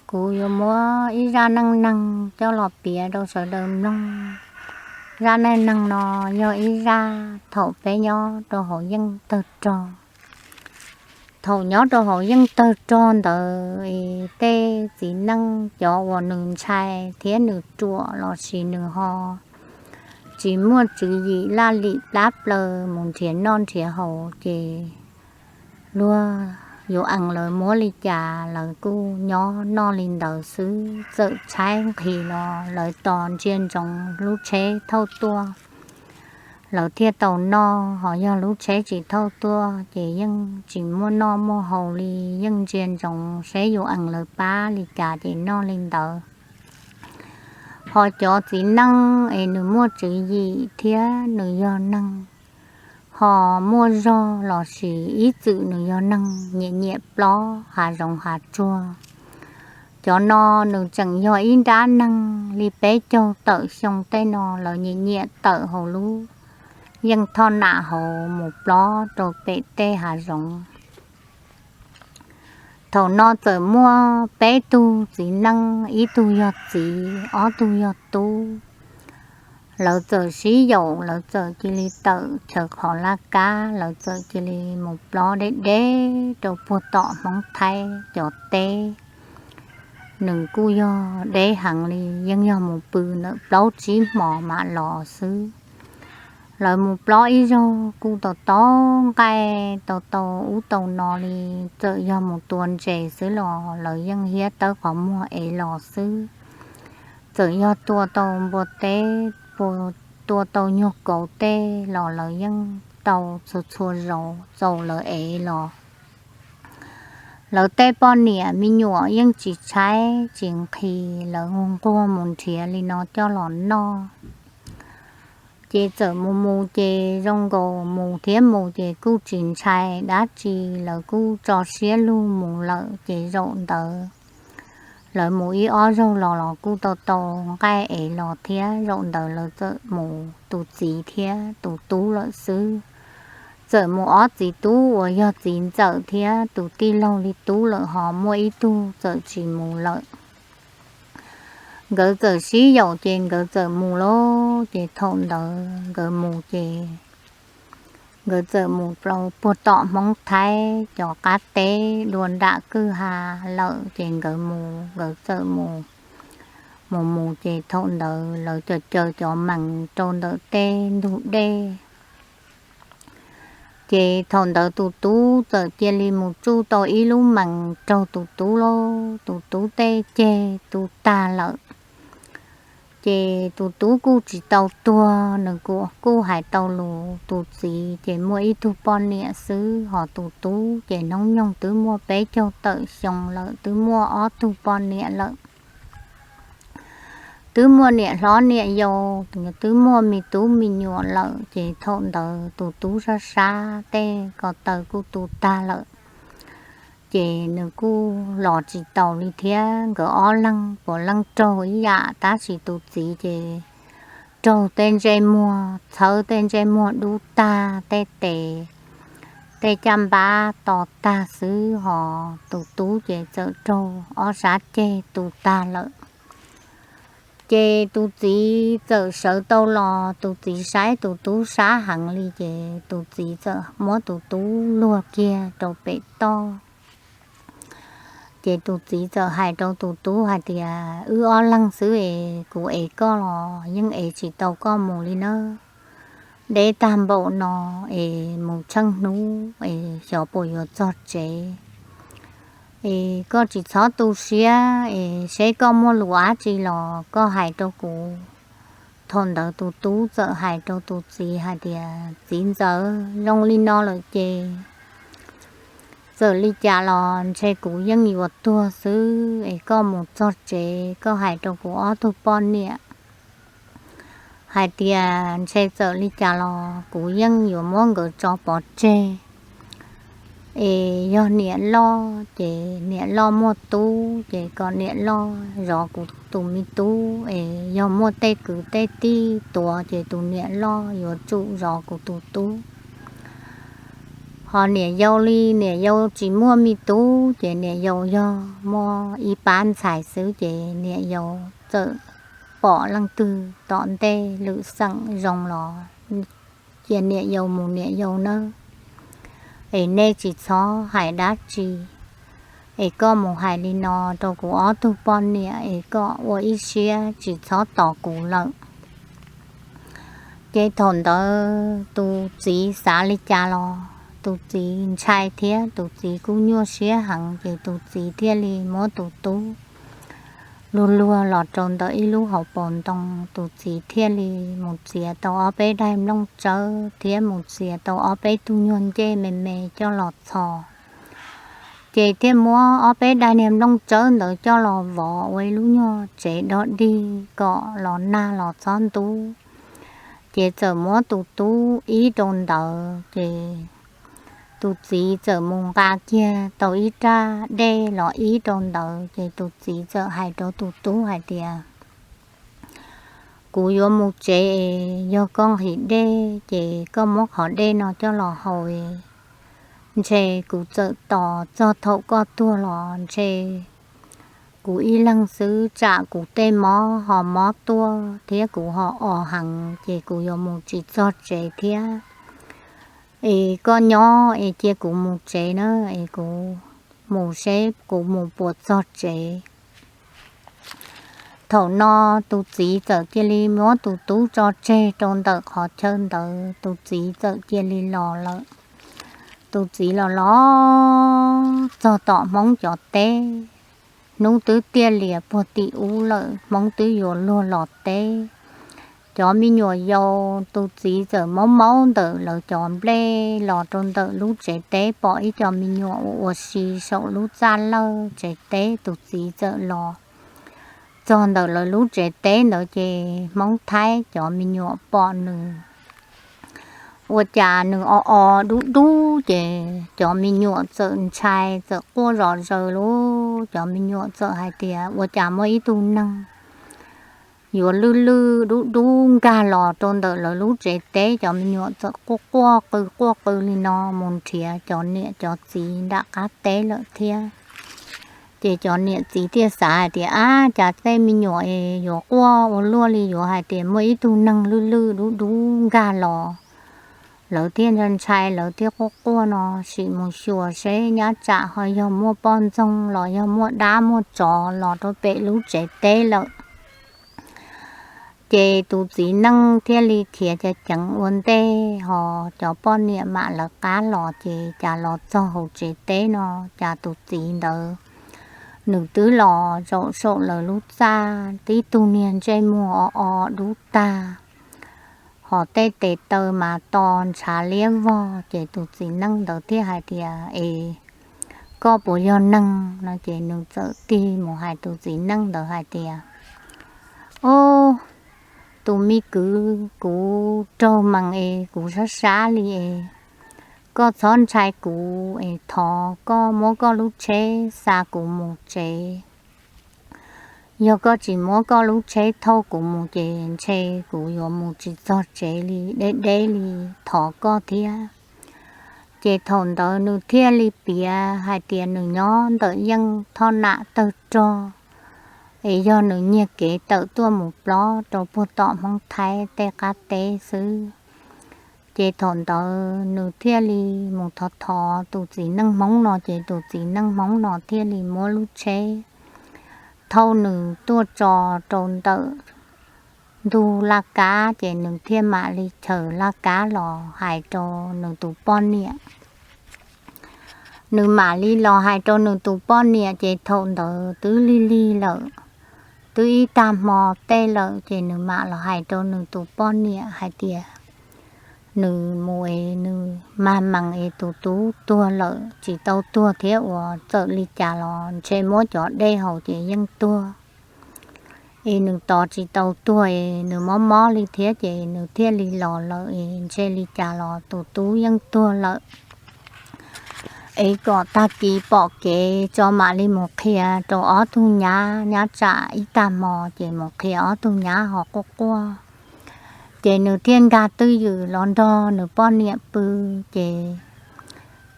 Kuv yuav muab ib zaj neej neeg coj los piav rau sawv daws mloog. Zaj neej neeg no yog ib zaj thaum peb nyob rau hauv yeej tawg rog. Thaum nyob rau hauv yeej tawg rog ntawd es tej txiv neej cov uas nws ntshai thiab nws ruam lossis nws ho tsis muaj tswv yim laj lim plab plaws mus nrhiav noj nrhiav haus ces luag yuav ees lawv muab li cas lawv kuj nyob noj li ntawd xwb. Txawm tshaib nqhis los lawv tos ntsia ntsoov lub tsheb thauj tuaj lawv thiaj tau noj, ho yog lub tsheb tsis thauj tuaj ces yeej tsis muaj noj muaj haus li, yeej ntsia ntsoov seb yuav ees lawv pab li cas ces noj li ntawd. Ho cov txiv neej es nws muaj tswv yim thiab nws yog neeg ho muaj zog lossis ib txwm nws yog neeg nyiam nyiam plob hav zoov hav tsuag. Cov no nws tseem yog ib nrab neeg li peb caug tawm xyoo tej no, lawv nyiam nyiam tawm hauv lub yeej thoj nam hauv mus plob rau pem tej hav zoov. Thaum no txawm muaj peb tug txiv neej, ib tug yog txiv, ob tug yog tub. Lawv txawm sib yaum, lawv txawm cia li tawm chaw qhov laj kab, lawv txawm cia li mus plob deb deb rau puag tom Hmoob Thaib cov teb. Nws kuj yog deb heev li, yeej yog mus pw ntawm plaub tsib hmos mam los xwb. Lawv mus plob ib zaug kuj tau tau nqaij tau tau ub tau no li, txawm yog mus tua ntses xwb los lawv yeej hiab tawb qhov muag ev los xwb. Txawm yog tua tau npua teb, tua tau nyuag kauv tej los lawv yeej tau txhua txhua zaus txaus lawv ev los. Lawv tej poj niam me nyuam yeej tsis tshaib tsis nqhis, lawv nquag nquag mus nrhiav li no coj los noj. Ces txawm mus mus ces zoo nkaus mus thiab mus ces kuj tsis ntshai dab tsi, lawv kuj tso siab lug mus lawm ces zaum ntawd lawv mus ib ob zaug los los kuj tau tau nqaij ev los thiab. Zaum ntawd lawv txawm mus tus txiv thiab tus tub lawm xwb. Txawm mus ob txiv tub uas yog txiv ntxawm thiab tus tij laug li tub lawm, ho muaj ib tug txawm tsis mus lawm. Nkawd txawm sib yaum ces nkawd txawm mus lauj. Ces thaum ntawd nkawd mus ces nkawd txawm mus puag tom Hmoob Thaib cov qab teb dua nram kwj ha lawm ces nkawd mus, nkawd txawm mus. Mus mus ces thaum ntawd lawv cov caw cov mees rau ntawm tej ntug dej. Ces thaum ntawd tus tub txawm cia li mus tsuj tau ib lub mees raug tus tub lauj, tus tub tej ceg tu tag lawm. Ces tus tub kuj tsis tau tuag, nws kuj hais tau lus. Tus txiv ces muaj ib tug poj niam xwb, ho tus tub ces hnub nyoog twb muaj peb caug tawm xyoo lawm, twb muaj ob tug poj niam lawm. Twb muaj niam hlob niam yau, twb muaj me tub me nyuam lawm. Ces thaum ntawd tus tub sab sab tej ko taw kuj tu tag lawm. Ces nws kuj los tsis taus li thiab. Nkawd ob leeg puav leej raug ib yam, tab sis tus txiv ces raug tej ntsej muag, txhawb tej ntsej muag dub tag, tej tes, tej caj npab to tag xwb, ho tus tub ces txawm raug ob sab ceg tu tag lawm. Ces tus txiv txawm sawv tau los, tus txiv saib tus tub sab heev li, ces tus txiv txawm muab tus tub luag kiag rau pem toj. Ces tus txiv txawm hais rau tus tub hais tias, wb ob leeg xwb es kuv ev koj los yeej ev tsis tau koj mus li nawb. Deb tag npaum no es mus tsheej hnub es xyov puas yuav txog tsev. Es koj tsis txhob tu siab, es seb koj muaj lus dab tsi los koj hais rau kuv. Thaum ntawd tus tub txawm hais rau tus txiv hais tias, txiv ntxawm, zoo li no lawm ces txawm li cas los ntshe kuv yeej yuav tuag xwb, es koj mus txog tsev koj hais rau kuv ob tug poj niam hais tias ntshe txawm li cas los kuv yeej yuav muab nkawd tso pov tseg. Es yog niam loj ces niam loj muaj tub ces kom niam loj zov kuv tus me tub, es yog muaj tej kwv tej tij tuav ces tus niam loj yuav tsum zov kuv tus tub. Ho niam yau li niam yau tsis muaj me tub ces niam yau yog muaj ib pab ntxhais xwb ces niam yau txawm pom leej twg tom ntej lwm xeem zoo los cia niam yau mus niam yau nawb. Es nej tsis txhob hais dab tsi, es koj mus hais li no rau kuv ob tug poj niam es kom ua ib siab tsis txhob tos kuv lawm. Ces thaum ntawd tus txiv xav li cas los tus txiv ntshai thiab tus txiv kuj nyuaj siab heev ces tus txiv thiaj li muab tus tub luag luag los rau ntawm ib lub hauv paus ntoo, tus txiv thiaj li mus txiav tau ob peb daim nplooj tsawb thiab mus txiav tau ob peb tug nyuag ncej me me coj los txhos. Ces thiaj muab ob peb daim niag nplooj tsawb ntawd coj los vov ua ib lub nyuag tsev dog dig kom los nag los txhob ntub. Ces txawm muab tus tub ib rau ntawd ces tus txiv txawm mus nqa kiag tau ib raj dej los ib rau ntawd ces tus txiv txawm hais rau tus tub hais tias, kuv yuav mus tsev es yog koj nqhis dej ces koj muab qhov dej no coj los haus es ntshe kuv txawm tos txog thaum koj tuag los ntshe kuv ib leeg xwb tsam kuv tej mob ho mob tuaj thiab kuv ho os heev ces kuv yuav mus tsis txog tsev thiab. Es koj nyob es cia kuv mus tsev na, es kuv mus seb kuv mus puas txog tsev. Thaum no tus txiv txawm cia li muab tus tub tso tseg rau ntawm qhov chaw ntawd, tus txiv txawm cia li los lawm. Tus txiv los los txog tom Hmoob cov teb, hnub twb tiaj lias puag tim ub lawm, Hmoob twb yuav luag los teb. Cov me nyuam yaus tus txiv txawm maub maub ntawm lawv cov nplej los rau ntawm lub tsev teb, pom ib co me nyuam ua ua si saum lub txaj lawj tsev teb, tus txiv txawm los txog ntawm lawv lub tsev teb ntawd ces Hmoob Thaib cov me nyuam pom nws ua cas nws o o dub dub ces cov me nyuam txawm ntshai txawm quaj zom zaws lauj. Cov me nyuam txawm hais tias ua cas muaj ib tug neeg yuav lwj lwj dub dub nkag los rau ntawm lawv lub tsev teb. Cov me nyuam txawm quaj quaj qw quaj qw li no mus nrhiav cov niam cov txiv nram qab teb lawm thiab. Ces cov niam txiv thiaj xav hais tias, ab, cas tej me nyuam es yuav quaj ua luaj li, yuav hais tias muaj ib tug neeg lwj lwj dub dub nkag los, lawv thiaj ntshai ntshai, lawv thiaj quaj quaj no, sim mus xyuas seb nyab tsam ho yog muaj poj ntxoog los yog muaj dab muaj tsov los rau pem lub tsev teb lawm. Ces tus txiv neej thiaj li khiav ceev ceev ua ntej, ho cov poj niam mam lawv qab los, ces cas los txog hauv tsev teb no, cas tus txiv ntawd nws twb los zaum saum lawv lub txaj, tib tug niag ntsej muag o o dub tag, ho tej tes taw mas to ntshav liab vog. Ces tus txiv neej ntawd thiaj hais tias, es koj puas yog neeg no? Ces nws txawm tig mus hais tus txiv neej ntawd hais tias, ob, tus me kwv, kuv raug mees es kuv sab sab li es koj txhob ntshai kuv es thov koj muab koj lub tsheb xa kuv mus tsev. Yog koj tsis muab koj lub tsheb thauj kuv mus ces ntshe kuv yuav mus tsis txog tsev li, deb deb li, thov koj thiab. Ces thaum ntawd nws thiaj li piav hais tias nws nyob ntawm yeej thoj nam tawg rog, es yog nws nyiag kev tawm tuaj mus plob rau puag tom Hmoob Thaib tej qab teb xwb. Ces thaum ntawd nws thiaj li mus thov thov tus txiv neej Hmoob no, ces tus txiv neej Hmoob no thiaj li muab lub tsheb thauj nws tuaj tso rau ntawm ntug laj kab, ces nws thiaj mam li chaws laj kab los hais rau nws tus poj niam. Nws mam li los hais rau nws tus poj niam, ces thaum ntawd twb lig lig lawm, twb ib tag hmo tej lawm, ces nws mam los hais rau nws tus poj niam hais tias nws mus es nws mag mees es tus tub tuag lawm, tsis tau tuag thiab, uas txawm li cas los ntshe muab cov dej haus ces yeej tuag. Es nws tos tsis tau tuag es nws mob mob li thiab ces nws thiaj li los lawm es ntshe li cas los tus tub yeej tuag lawm. Es kom tag kis pom kev tso mam li mus qhia rau ob tug nyab, nyab tsam ib tag hmo ces mus qhia ob tug nyab ho quaj quaj. Ces nws thiaj nkag twj ywm los nrog nws poj niam pw, ces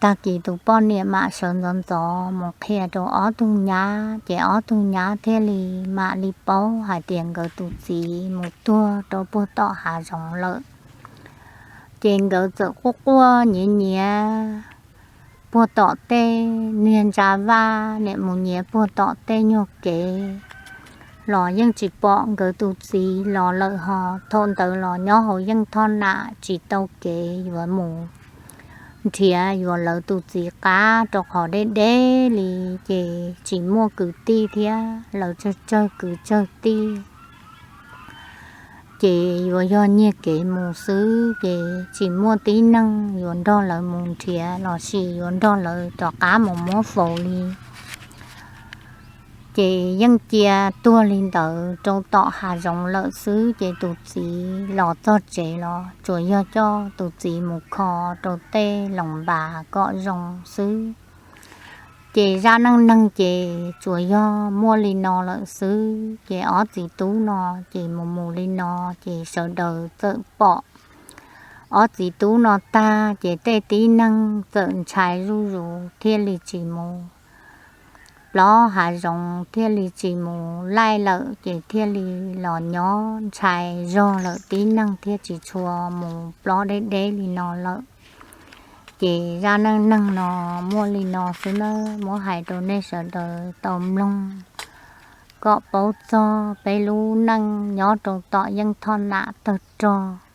Tag kis tus poj niam mam sawv ntxov ntxov mus qhia rau ob tug nyab, ces ob tug nyab thiaj li mam li paub hais tias nkawd tus txiv mus tuag rau puag tom hav zoov lawm. Ces nkawd txawm quaj quaj nyiav nyiav puag tom tej niag ntsa vaj, niam mus nyiav puag tom tej nyuag kev los yeej tsis pom nkawd tus txiv los lawm hos. Thaum ntawd los nyob hauv yeej thoj nam tsis tau kev yuav mus nrhiav yuav lawv tus txiv qab rau qhov deb deb li, ces tsis muaj kwv tij thiab, lawv tsawg tsawg kwv tsawg tij. Ces yuav yog nyiag kev mus xwb, ces tsis muaj tib neeg yuav nrog lawv mus nrhiav los sis yuav nrog lawv rov qab mus muab faus li. Ces yeej cia tuag li ntawd rau tom hav zoov lawm xwb, ces tus txiv los txog tsev los tsuas yog coj tus txiv mus kho rau tej loos npas kom zoo xwb. Ces zaj neej neeg ces tsuas yog muaj li no lawm xwb. Ces ob txiv tub no ces mus mus li no, ces sawv daws txawm pom ob txiv tub no tag, ces tej tib neeg txawm ntshai zuj zus thiaj li tsis mus plob hav zoov, thiaj li tsis mus laij lawm, ces thiaj li los nyob ntshai zog lawm tib neeg thiaj tsis tshua mus plob deb deb li no lawm. Ces zaj neej neeg no muaj li no xwb nawb, muab hais rau nej sawv daws tau mloog kom paub txog peb lub neej nyob rau tom yeej thoj nam tawg rog.